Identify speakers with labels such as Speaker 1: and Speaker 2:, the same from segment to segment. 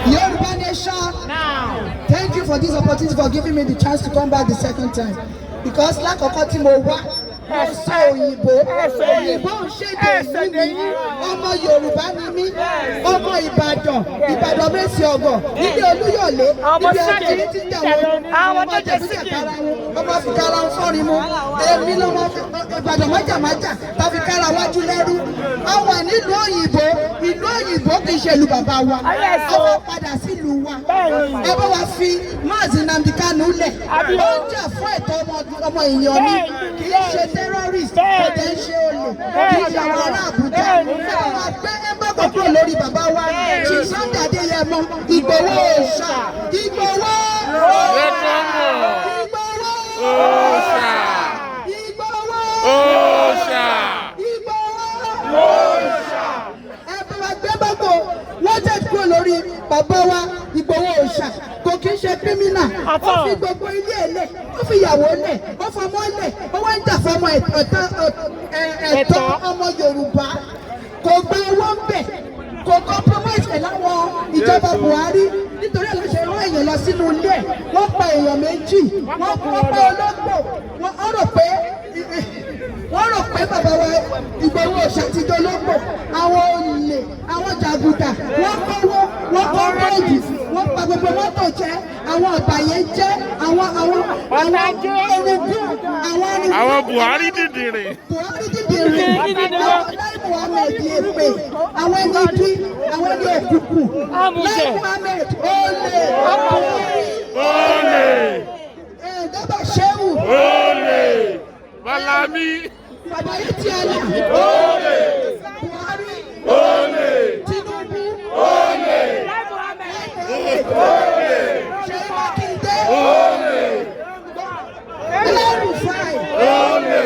Speaker 1: Yoruba Nation. Thank you for this opportunity, for giving me the chance to come back the second time. Because lákọ̀ọ́kọ́ tí mo wá, mo sọ òyìnbó. Òyìnbó ń ṣèdè ìlú mi. Ọmọ Yorùbá ni mí. Ọmọ Ìbàdàn, Ìbàdàn Mẹ́sì Ọ̀gọ̀, nílé Olúyọ̀lé, níbi ọkùnrin tí ń jà wọ́n.
Speaker 2: Àwọn
Speaker 1: Ọmọ
Speaker 2: tó jẹ
Speaker 1: jẹ̀bú
Speaker 2: síkì.
Speaker 1: Jẹ̀kára wọn, ọmọ fìkàrà ń fọ́rin mu. Èmi lọ́mọ Ìbàdàn májàmájà, tàbí kára wájú lẹ́rú. A wà nílùú òyìnbó, ìlú òyìnbó kì í ṣe ìlú bàbá wa.
Speaker 2: Ayé
Speaker 1: A
Speaker 2: ẹ̀sọ́.
Speaker 1: fẹ́ padà sílùú wa. Ẹ bá wa fi Mazi Nnamdi Kanu lẹ̀. Ó ń jà fún ẹ̀tọ́ ọmọ èèyàn ni. Kì í ṣe terrorist, kò dẹ̀ ń ṣe olè, kì í ṣe àwọn ará Àbújá. Ẹ bá wa gbé embargo kúrò lórí bàbá wa, Chief Sunday Adéyẹmọ Ìgbòho Òòṣà. Ìgbòho! Ìgbòho!
Speaker 3: Òòṣà!
Speaker 1: Ìgbòho!
Speaker 3: Òòṣà!
Speaker 1: Ìgbòho! Ẹ bá wa gbé embargo wanted kúrò lórí bàbá wa Ìgbòho Òòṣà. Kò kí ń ṣe criminal. Ó fi gbogbo ilé ẹ̀ lẹ̀, ó fi ìyàwó lẹ̀, ó fọmọ lẹ̀, ó wá ń jà fọmọ ẹ̀tọ́ ọmọ Yorùbá. Kò gba owó ń bẹ̀, kò compromise pẹ̀lú àwọn ìjọba Buhari. Nítorí ẹ̀ ló ṣe rán èèyàn lọ sínú ilé ẹ̀. Wọ́n pa èèyàn méjì, wọ́n pa ológbò. Wọ́n rò pé bàbá wa Ìgbòho Òòṣà ti dológbò. Àwọn olè, àwọn jàgùdà, wọ́n kówó, wọ́n kó bọ́ọ̀dù, wọ́n pa gbogbo mọ́tò jẹ́. Àwọn ọ̀bàyé jẹ́ àwọn orogún, àwọn orogún.
Speaker 3: Àwọn Buhari dìdìrìn.
Speaker 1: Buhari dídìrín, àwọn Lai Muhammed èpè, àwọn ẹni bí, àwọn ẹni òkùnkùn. Lai Muhammed olè, Buhari
Speaker 3: Olè!
Speaker 1: ẹ̀ Garba Shehu.
Speaker 3: Olè! Malami!
Speaker 1: Bàbá yìí ti àlà.
Speaker 3: Olè!
Speaker 1: Buhari.
Speaker 3: Olè!
Speaker 1: Tinubu.
Speaker 3: Olè!
Speaker 2: Lai Muhammed.
Speaker 3: Olè!
Speaker 1: Ṣèyí Mákindé.
Speaker 3: Olè!
Speaker 1: El-Rufai.
Speaker 3: Olè!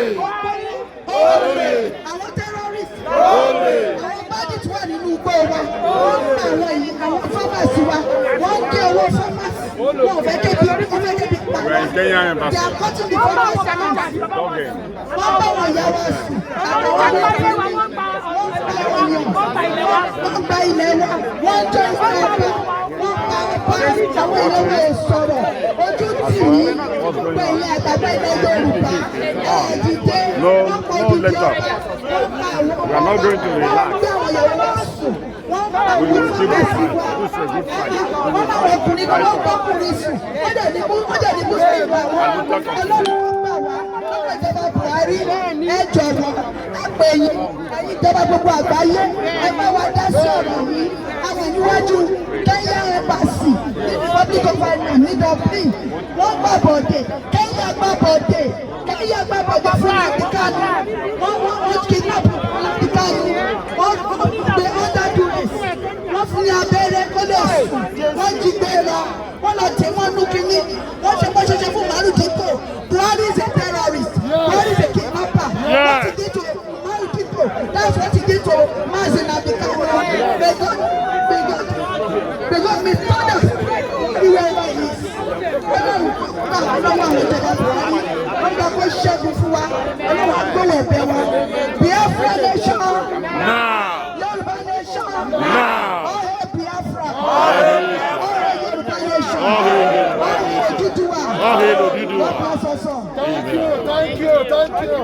Speaker 1: Olè! Àwọn terrorist.
Speaker 3: Olè!
Speaker 1: Àwọn bandit wà nínú igbó wa. Wọ́n ń pa àwọn yìí, àwọn farmers wa. Wọ́n ń gé owó farmers. Wọ́n ò fẹ́ kébi, wọ́n fẹ́ kébi pa
Speaker 3: We're in
Speaker 1: wá.
Speaker 3: Kenya embassy.
Speaker 1: They are cutting the farmers hands.
Speaker 3: Okay.
Speaker 1: Wọ́n bá wọn yà wá sùn. Àtàwọn ọmọkùnrin, wọ́n pa èèyàn. Wọ́n gba ilẹ̀ wa. Wọ́n jọ ìfẹ́ ọba. Wọ́n pa ọba. Àwọn èèyàn wọn ò sọ̀rọ̀. Ojú tì yín. Gbogbo ẹ̀yin àgbàgbà ilẹ̀ Yorùbá, ẹ̀ dìde.
Speaker 3: No,
Speaker 1: Wọ́n pa
Speaker 3: no
Speaker 1: odidi
Speaker 3: lecture.
Speaker 1: ọba. Wọ́n pa àwọn
Speaker 3: We are not going to relax.
Speaker 1: Wọ́n gbé àwọn ìyàwó wa sùn. Wọ́n pa
Speaker 3: We
Speaker 1: àwọn
Speaker 3: will keep
Speaker 1: farmers wa.
Speaker 3: This is a good fight.
Speaker 1: Wọ́n láwọn ọkùnrin kan, wọ́n gbọ́kùnrin sùn. Wọ́n dẹ̀ ní Muslim àwọn. Ọlọ́run ó gbà wá lọ́wọ́ ìjọba Buhari. Ẹ jọ̀wọ́, ẹ pè yín, ẹ̀yin ìjọba gbogbo àgbáyé, ẹ bá wa dá sí ọ̀rọ̀ yìí. Àwọn níwájú Kenya Embassy ní Republic of Ireland ní Dublin. Wọ́n gbà bọ̀dẹ̀, Kenya gbà bọ̀dẹ̀, Kenya gbà bọ̀dẹ̀ fún Nnamdi Kanu. Wọ́n kidnap Nnamdi Kanu. Wọ́n gbé under duress. Wọ́n fún ní abẹ́rẹ́ kó lè sùn. Wọ́n jí gbé lọ. Wọ́n lọ tẹ̀ wọ́n nú kínní. Wọ́n ṣe bó ṣe ṣe fún Umaru Dikko. Buhari is a terrorist. Buhari is a kidnapper. What he did to Umaru Dikko, that's what he did to Mazi Nnamdi Kanu. May God, may thunder strike wherever he is. Ọlọ́run gbà wá lọ́wọ́ àwọn ìjọba Buhari. Wọ́n gbà kó ṣẹ́gun fún wa. Ọlọ́run á gbóhùn ẹ̀bẹ̀ wa. Biafra nation.
Speaker 3: Now!
Speaker 1: Yorùbá nation.
Speaker 3: Now!
Speaker 1: All hail Biafra. All hail Yorùbá nation.
Speaker 3: All hail
Speaker 1: All hail Oduduwa.
Speaker 3: All hail Oduduwa.
Speaker 1: God bless us all.
Speaker 4: Thank you, thank you, thank you.